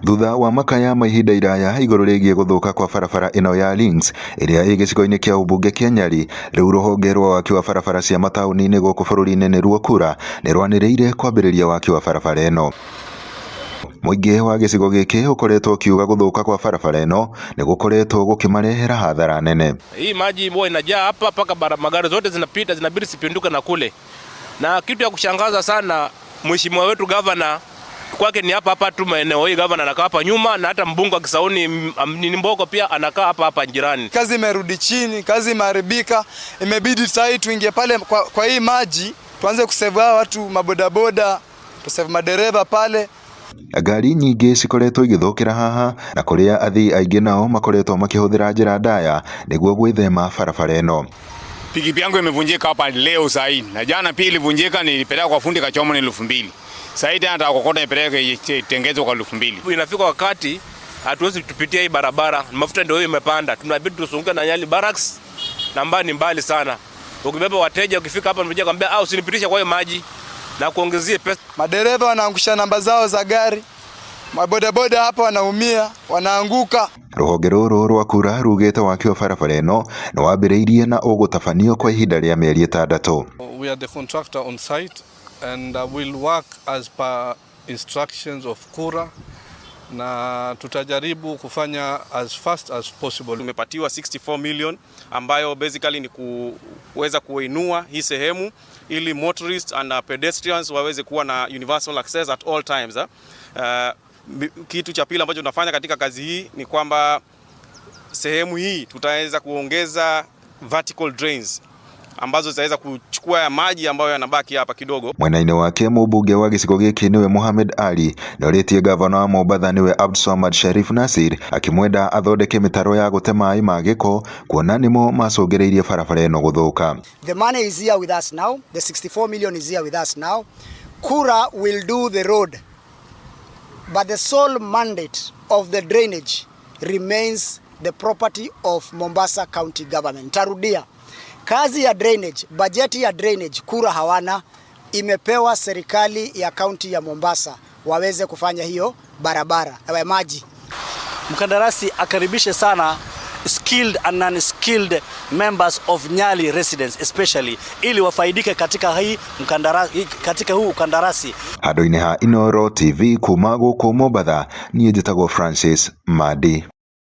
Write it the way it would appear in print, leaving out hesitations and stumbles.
Thutha wa makaya ma ihinda iraya igũrũ rĩgiĩ gũthũka kwa barabara ĩno ya Links ĩrĩa ĩ gĩcigo-inĩ kĩa ũmbunge kĩa Nyali, rĩu rũhonge rwa waki wa barabara cia mataũni-inĩ gũkũ bũrũri-inĩ nĩruo KURA nĩ rwanĩrĩire kwambĩrĩria waki wa barabara ĩno. Mũingĩ wa gĩcigo gĩkĩ ũkoretwo ũkiuga gũthũka kwa barabara ĩno nĩ gũkoretwo gũkĩmarehera hathara nene. Hii maji huwa inajaa hapa mpaka magari zote zinapita, zinabidi zipinduke na kule. Na kitu ya kushangaza sana, mheshimiwa wetu gavana kwake ni hapa hapa tu maeneo hii, gavana anakaa hapa nyuma, na hata mbunge wa Kisauni ni Mboko pia anakaa hapa hapa jirani. Kazi imerudi chini, kazi imeharibika, imebidi sasa hii tuingie pale kwa hii maji tuanze kusave hao watu mabodaboda, tusave madereva pale. Ngari nyingĩ cikoretwo igĩthũkĩra haha na kũrĩa athii aingĩ nao makoretwo makĩhũthĩra njĩra ndaya nĩguo gwĩthema barabara ĩno. Pikipiki yangu imevunjika hapa leo saa hii, na jana pia ilivunjika, nilipeleka kwa fundi kachoma ni 2000. Saa hii tena nataka kokota nipeleke itengezwe kwa 2000. Inafika wakati hatuwezi tupitia hii barabara, mafuta ndio hiyo imepanda, tunabidi tuzunguke na Nyali Barracks na ambayo ni mbali sana. Ukibeba wateja ukifika hapa mteja kwambia au usinipitishe kwa hiyo maji na kuongezea pesa. Madereva wanaangusha namba zao za gari, mabodaboda hapa wanaumia, wanaanguka. Rũhonge rũrũ rwa KURA rugĩte waki wa barabara ĩno nĩ wambĩrĩirie na ũgũtabanio kwa ihinda rĩa mĩeri 6. We are the contractor on site and we'll work as per instructions of KURA na tutajaribu kufanya as fast as possible. Tumepatiwa 64 million ambayo basically ni kuweza kuinua hii sehemu ili motorists and pedestrians waweze kuwa na universal access at all times. Kitu cha pili ambacho tunafanya katika kazi hii ni kwamba sehemu hii tutaweza kuongeza vertical drains ambazo zitaweza kuchukua ya maji ambayo yanabaki hapa kidogo. Mwena-inĩ wake mũmbunge wa gĩcigo gĩkĩ nĩwe Mohamed Ali nĩorĩtie gavana wa Mombatha nĩwe Abdulswamad Sharif Nasir akĩmwenda athondeke mĩtaro ya gũte maĩ ma gĩko kuona nĩmo macũngĩrĩirie barabara ĩno gũthũka. The money is here with us now. The 64 million is here with us now. KURA will do the road, but the sole mandate of the drainage remains the property of Mombasa County Government. Tarudia, kazi ya drainage, bajeti ya drainage KURA hawana, imepewa serikali ya kaunti ya Mombasa waweze kufanya hiyo barabara ya maji. Mkandarasi akaribishe sana skilled and non-skilled members of Nyali residents especially ili wafaidike katika hii mkandarasi, katika huu ukandarasi. Handũ-inĩ ha Inooro TV kuma gũkũ Mombatha, niĩ njĩtagwo Francis Madi.